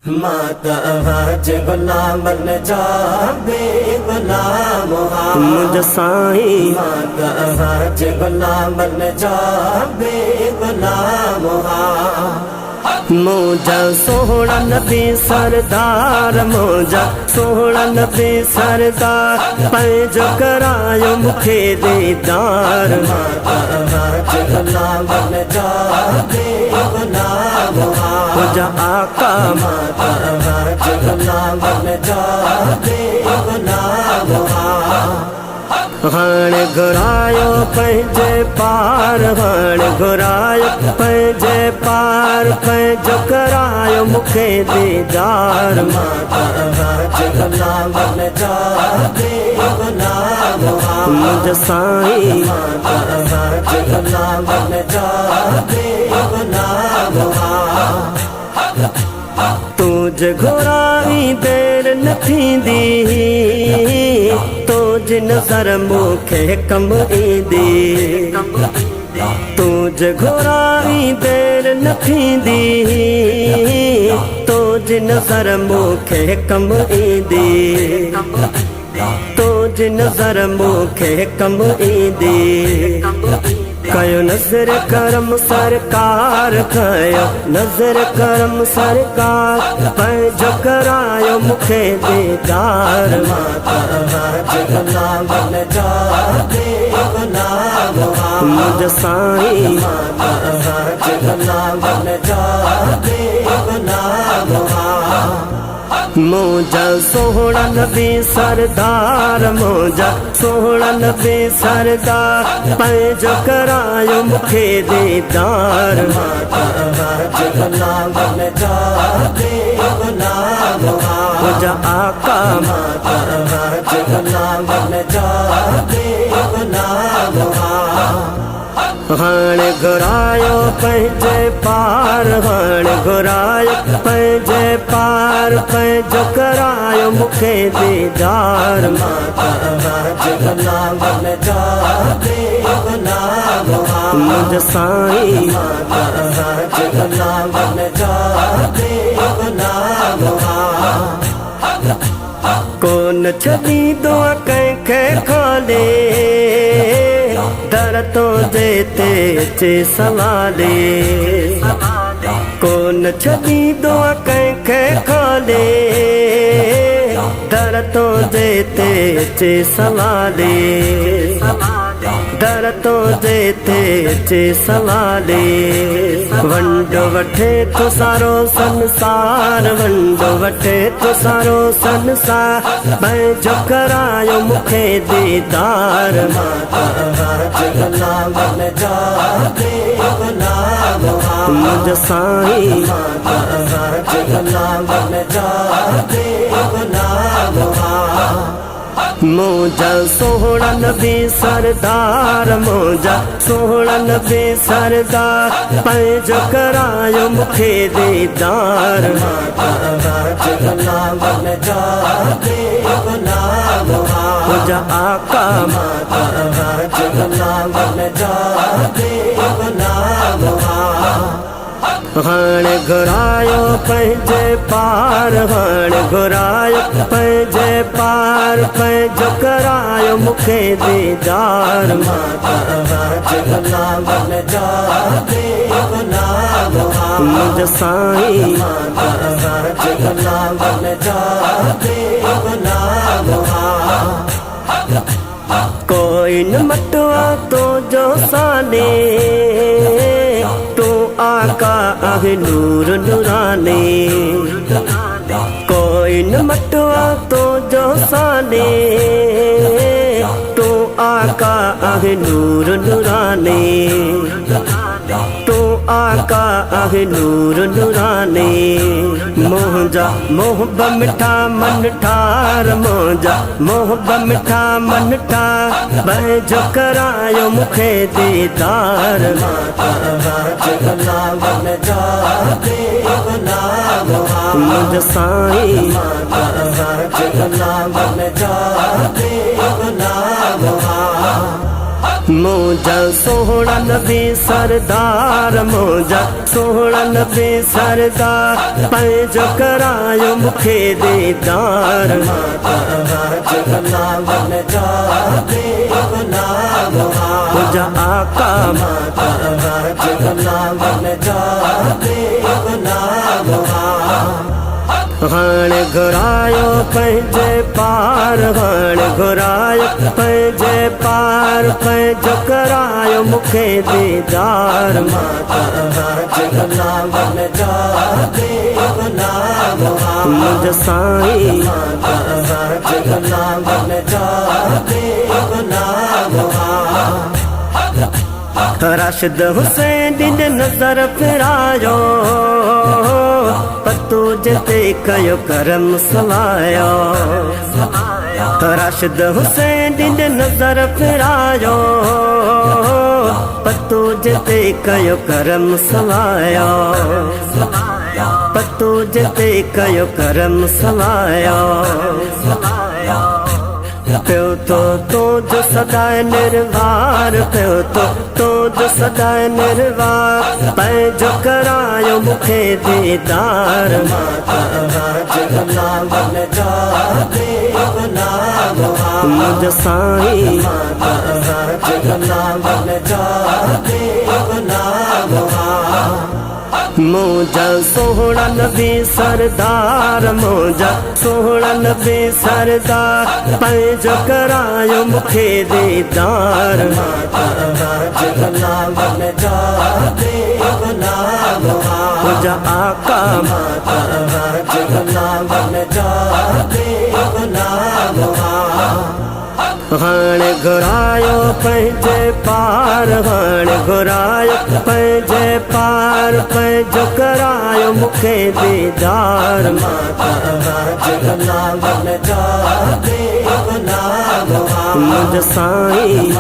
مان ته اوهان جي غلامن جا بي غلام هان. منهنجا سائين. مان ته اوهان جي غلامن جا بي غلام هان. منهنجا سهڻا نبي سردار، منهنجا سهڻا نبي سردار، پنهنجو ڪرايو مون کي ديدار. مان ته اوهان جي غلامن جا بي غلام هان. منهنجا آقا. مان ته اوهان جي غلامن جا بي غلام هان. هاڻي گهرايو پنهنجي پار، هاڻي گهرايو پنهنجي پار، پنهنجو ڪرايو مون کي ديدار. مان ته اوهان جي غلامن جا بي غلام هان. منهنجا سائين. مان ته اوهان جي غلامن جا بي غلام هان. تنهنجي گهرائي دير نه ٿيندي، تنهنجي نظر مون کي ڪم ايندي. تنهنجي گهرائي دير نه ٿيندي، تنهنجي نظر مون کي ڪم ايندي. تنهنجي نظر مون کي ڪم ايندي. ڪيو نظر ڪرم سرڪار، ڪيو نظر ڪرم سرڪار، پنهنجو ڪرايو مون کي ديدار. مان ته اوهان جي غلامن جا بي غلام هان. منهنجا سائين. مان ته اوهان جي غلامن جا بي غلام هان. منهنجا سهڻا نبي سردار، منهنجا سهڻا نبي سردار، پنهنجو ڪرايو مون کي ديدار. مان ته اوهان جي غلامن جا بي غلام هان. منهنجا آقا. مان ته اوهان جي غلامن جا بي غلام هان. هاڻي گهرايو پنهنجي پار، هاڻي گهرايو پنهنجي پار، پنهنجو ڪرايو مون کي ديدار. مان ته اوهان جي غلامن جا بي غلام هان. منهنجا سائين. مان ته اوهان جي غلامن جا بي غلام هان. ڪونه ڇڏيندو آ ڪنهن کي خالي، در تنهنجي تي اچي سوالي. ڪونه ڇڏيندو آ ڪنهن کي خالي، در تنهنجي تي اچي سوالي. در تنهنجي تي اچي سوالي. ونڊ وٺي ٿو سارو سنسار، ونڊ وٺي ٿو سارو سنسار، پنهنجو ڪرايو مون کي ديدار. مان ته اوهان جي غلامن جا بي غلام هان. منهنجا سائين. مان ته اوهان جي غلامن جا بي غلام هان. منهنجا سهڻا نبي سردار، منهنجا سهڻا نبي سردار، پنهنجو ڪرايو مون کي ديدار. مان ته اوهان جي غلامن جا بي غلام هان. منهنجا آقا. مان ته اوهان جي غلامن جا بي غلام هان. هاڻي گهرايو پنهنجي پار، هاڻي گهرايو پنهنجي پار، پنهنجو ڪرايو مون کي ديدار. مان ته اوهان جي غلامن جا بي غلام هان. منهنجا سائين. مان ته اوهان جي غلامن جا بي غلام هان. ڪوئي نه مٽوا تنهنجو ساني، تون آقا آهي نور نوراني. ڪوئي نه مٽوا تنهنجو ساني، تون آقا آهي نور نوراني. تون آقا آهي نور نوراني. منهنجا محب مٺا من ٺار، منهنجا محب مٺا من ٺار، پنهنجو ڪرايو مون کي ديدار. مان ته اوهان جي غلامن جا بي غلام هان. منهنجا سائين. مان ته اوهان جي غلامن جا بي غلام هان. منهنجا سهڻا نبي سردار، منهنجا سهڻا نبي سردار، پنهنجو ڪرايو مون کي ديدار. منهنجا آقا، هاڻي گهرايو پنهنجي پار، هاڻي گهرايو پنهنجي پار، پنهنجو ڪرايو مون کي ديدار. منهنجا سائين، راشد حسين ڏي نظر ڦيرايو، پتو جتي ڪيو ڪرم سوايو. راشد حسين ڏي نظر ڦيرايو، پتو جتي ڪيو ڪرم سوايو، پتو جتي ڪيو ڪرم سوايو. پيو ٿو تنهنجو سدائي نروار، پيو ٿو تنهنجو سدائي نروار، پنهنجو ڪرايو مون کي ديدار. منهنجا سائين، منهنجا سهڻا نبي سردار، منهنجا سهڻا نبي سردار، پنهنجو ڪرايو مون کي ديدار. منهنجا آقا، هاڻي گهرايو پنهنجي پار، هاڻي گهرايو پنهنجي پار، پنهنجو ڪرايو مون کي ديدار. منهنجا سائين،